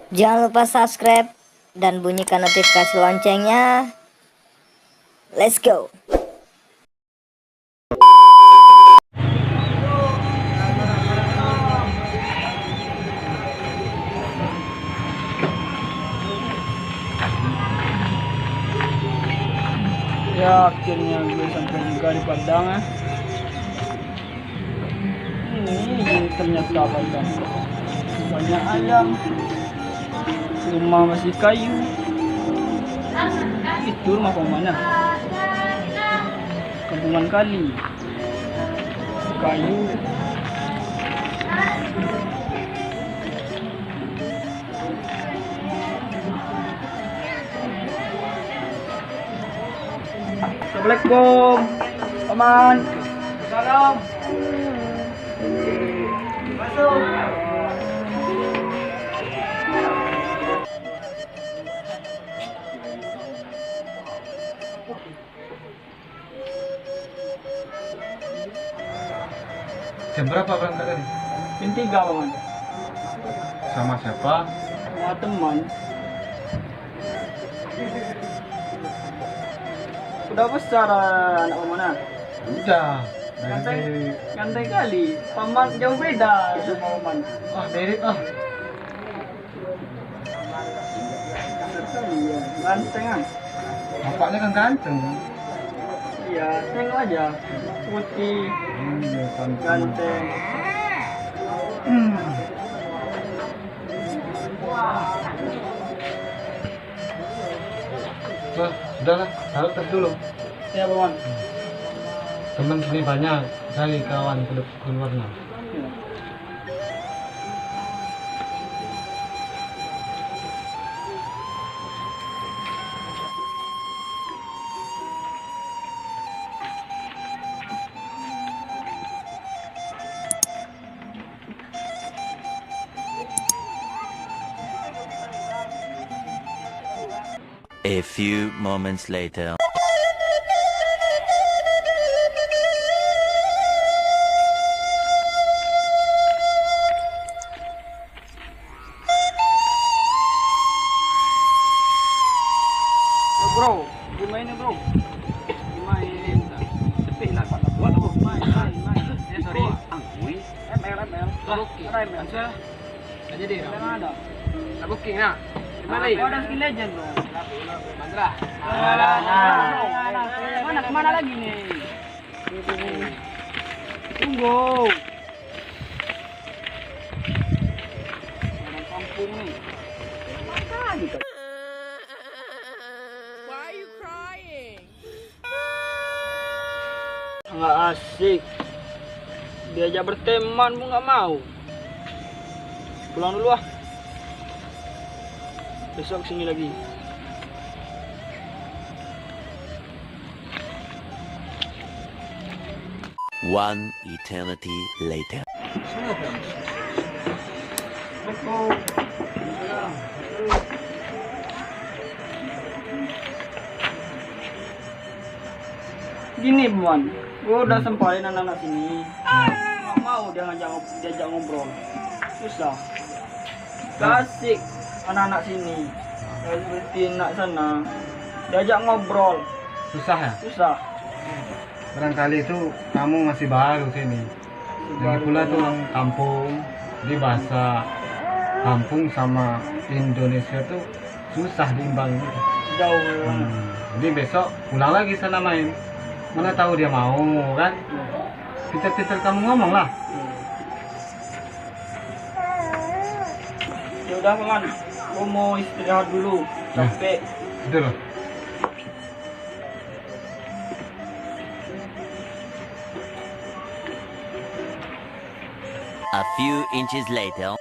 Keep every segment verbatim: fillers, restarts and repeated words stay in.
Jangan lupa subscribe dan bunyikan notifikasi loncengnya. Let's go. Ya, akhirnya gue sampai juga di Padang, eh. Ini ternyata Padang. Banyak ayam. Rumah masih kayu. Itu rumah paman, nah. Kampungan kali. Kayu. Assalamualaikum, Paman. Salam. Masuk. Jam berapa berangkat tadi? Jam tiga, Paman. Sama siapa? Sama teman. Udah besar, ah, anak Paman, ah? Udah. Ganteng, dari ganteng kali. Paman jauh beda sama Paman. Ah, mirip ah. Iya, ganteng kan? Bapaknya kan ganteng. Iya, tengok aja. Putih, ganteng. Hmm. Bah, sudahlah, taruh tas dulu. Iya, Paman. Teman sini banyak, cari kawan ke, keluarnya. Iya. A few moments later. Bro, gimana, bro? Gimana? Tepih lah, Pak. Buat apa? Main, main, main. Eh, sorry. Angui. M L, M L. Oke. Ada M L. Bisa. Nggak jadi, Ram. Nggak ada. Nggak booking, nak. Di mana, Li? Oh, ada Skill Legend, bro. Mantra. Alah, alah. Mana, mana lagi nih? Tunggu. Orang kampung nih. Makan. Why are you crying? Nggak asik. Diajak berteman pun nggak mau. Pulang dulu ah. Besok kesini lagi. One eternity later. Gini, Buan. Gua udah sempain anak-anak sini. Nggak mau dia ngajak ngob-, diajak ngobrol. Susah. Gak asik anak-anak sini. Kayak seperti anak sana. Diajak ngobrol. Susah ya? Susah. Barangkali itu kamu masih baru sini. Lagi pula itu orang kampung, di bahasa kampung sama Indonesia tuh susah diimbangi gitu. Jauh. Hmm. Jadi besok pulang lagi sana main. Mana tahu dia mau kan? Iya. Pintar-pintar kamu ngomong lah. Iya. Ya udah, Paman. Aku mau istirahat dulu. Nah. Capek. Betul. A few inches later.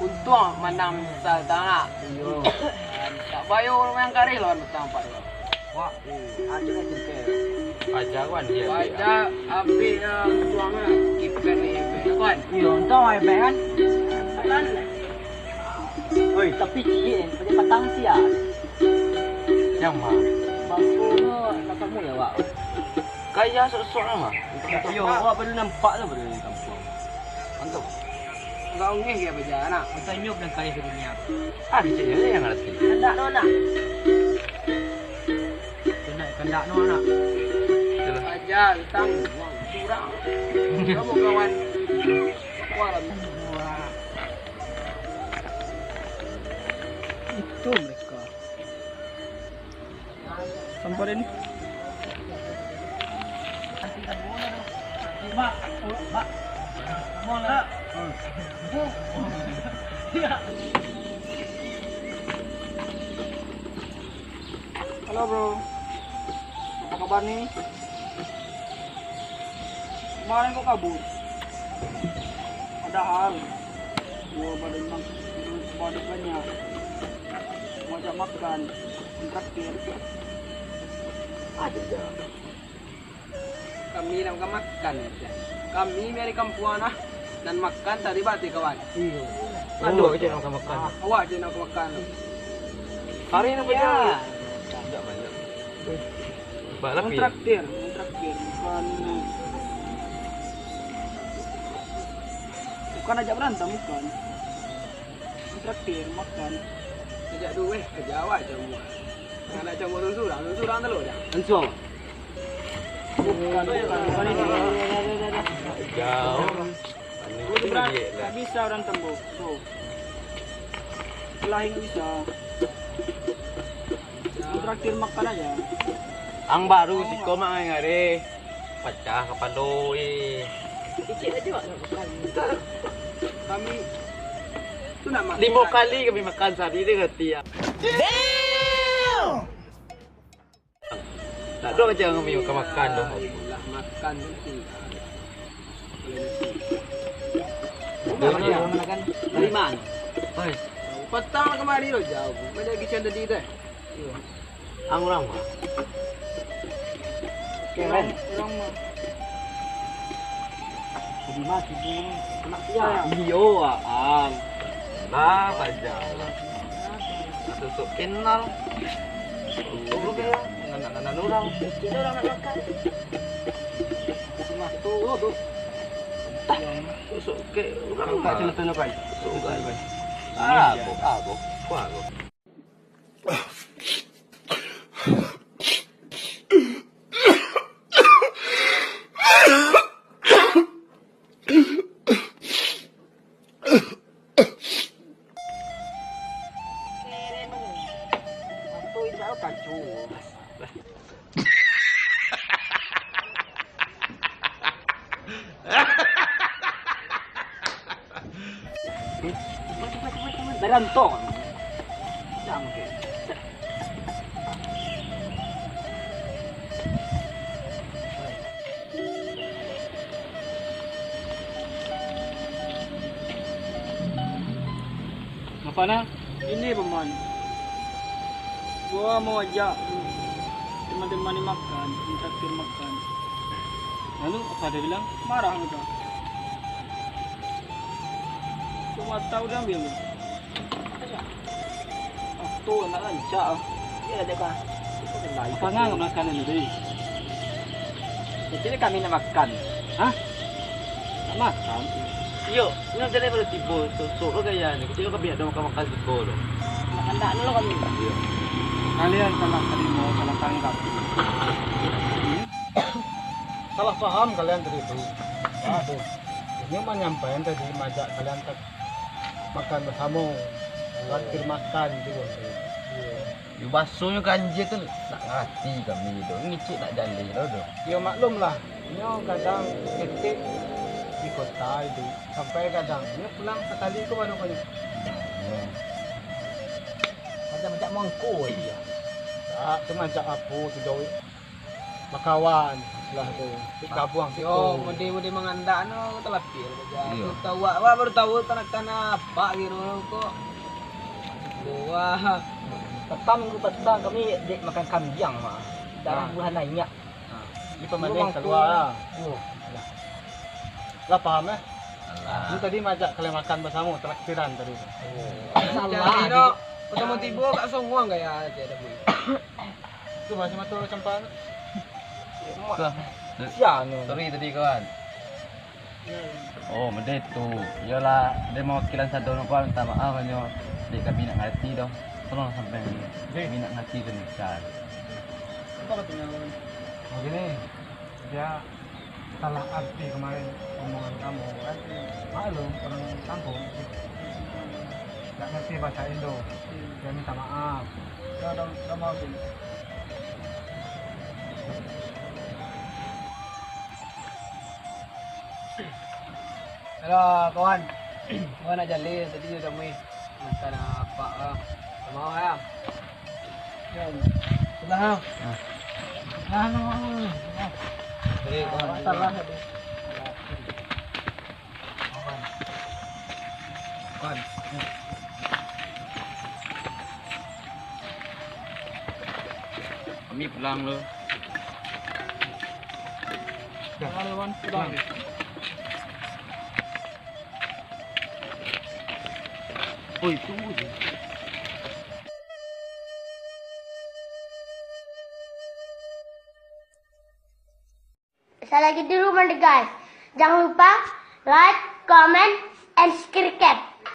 Untuang manang satanak. Iyo. Tak bayo urang yang kareh lawan batang ampek tu. Wah, aja lah jengkel. Aja kan dia. Aja abih, eh, tuang lah. Kiper ni, kiper. Kan? Iyo, untung lah, kiper kan? Kan? Oi, tapi ciek, eh, pada patang siap. Yang mana? Bangko no, tak kamu ya, Wak? Kaya sok-sok lah, Mak. Iyo, awak baru nampak tu baru dari kampuang. Mantap. Agak ungeh dia baja, nak. Masa inyo bilang kaya di dunia. Ah, kecil je yang ngerti. Kandak no, nak. Kandak, kandak no, nak. Itulah. Aja, utang, uang, curang. Kamu kawan. Wah, itu mereka. Sampai ni. Halo, bro. Apa kabar ni? Kemarin kok kabur? Padahal gua badan bang-, badan banyak. Mau ajak makan, traktir. Aja ja. Kami nak makan, makan. Kami dari kampuang nah, nan makan tadi bati kawan. Iyo. Ado aja nak makan. Ah, awak je nak makan. Hari nak Ya. Banyak. Banyak banyak. Bak lapih. Kontraktir, kontraktir, bukan, bukan ajak berantem, bukan. Kontraktir, makan. Ajak duit, kerja awak je rumah. Nak cangguh surang, surang telok dah. Langsung. Bukan, bukan, bukan ini. Jauh. Ini Udah berat, dia lah. Tak bisa orang tembok. Tuh. Lain bisa. Traktir makan aja. Ang baru siko mak ngai ngare. Pacah kapalo, eh. Icik aja wak nak makan. Kami tu nak makan. Limo kali kami makan sehari, dia ngerti ya. Tak ada macam kami makan-makan tu. Lah makan tu tinggal. Dari mana? Dari mana? Hai. Patang kamari lo jauh. Mana lagi canda di deh? Ang urang mah. Urang, urang mah. Jadi mah, ibu ni anak sia. Iyo, ang. Nah, paja. Susuk kenal. Urang dia, anak-anak urang. Kita urang nak makan. Cuma tu, tu. Tah, susuk ke urang mah. Susuk ke. Aku, aku, aku. Dalam tong. Apa nah? Ini, Paman. Gua mau ajak teman-teman ni makan, traktir makan. Lalu, apa dia bilang? Marah mereka. Cuma tahu dia ambil. Ah, tu nak rancak. Dia ada kah? Apa ngang makanan tu? Jadi kami nak makan. Hah? Nak makan? Iyo, ini tadi baru tibo, susuk lo gaya ni. Kecil kami ada makan-makan tibo tu. Makan tak dulu kami. Iyo. Kalian salah terima, salah tangkap. Salah paham kalian tadi tu. Aduh. Ini manyampaikan tadi majak kalian tak makan basamo, traktir makan tu. Yo, basonyo ganjia tu nak ngarati kami tu. Ngicik nak jaleh tu. Yo, maklum lah, inyo kadang ketek di kota itu, sampai kadang inyo pulang sakali ko baru banyak. Macam-macam mangko aja. Tak, tu macam apo tu jauh. Bakawan, istilah tu. Di kabuang situ. Yo, mode-mode mangandak no talapih baja. Iyo. Baru tahu, awak baru tahu tanak-tanak apa kiro ko. Wah, petang minggu petang kami dek makan kambiang mah. Darah Ah. bulan naiak. Ah, di pamandai Memang kalua lah. Oh. Lah paham eh? Alah. Lu tadi majak kalian makan basamo, traktiran tadi tu. Salah. Jadi, dok, pertama tiba kat Songuang gaya aja dah boleh. Tu masih mato campan. Sia ni. Sorry tadi kawan. Oh, mode tu. Iyolah, dia mawakilan sado no kawan, minta maaf hanyo dek kami nak ngarati doh. Tolong sampai kami nak ngarati tu ni, Sal. Apa katanya kawan? Begini, dia salah arti kemarin omongan kamu kan. Maklum, orang kampung. Nggak ngerti bahasa Indo. Dia minta maaf. Ya, udah, udah maafin. Halo, kawan. Kawan nak jaleh, tadi udah mui. Makan apa, ah? Mau, ah? Ya, sudah, ah. Ah. Ah, no, no, no. Jadi, kawan, salah tadi. Kawan. Kami pulang lo. Dah. Pulang, kawan, pulang. Oi, tunggu je. Salagi di rumah deh, guys. Jangan lupa like, comment, and subscribe.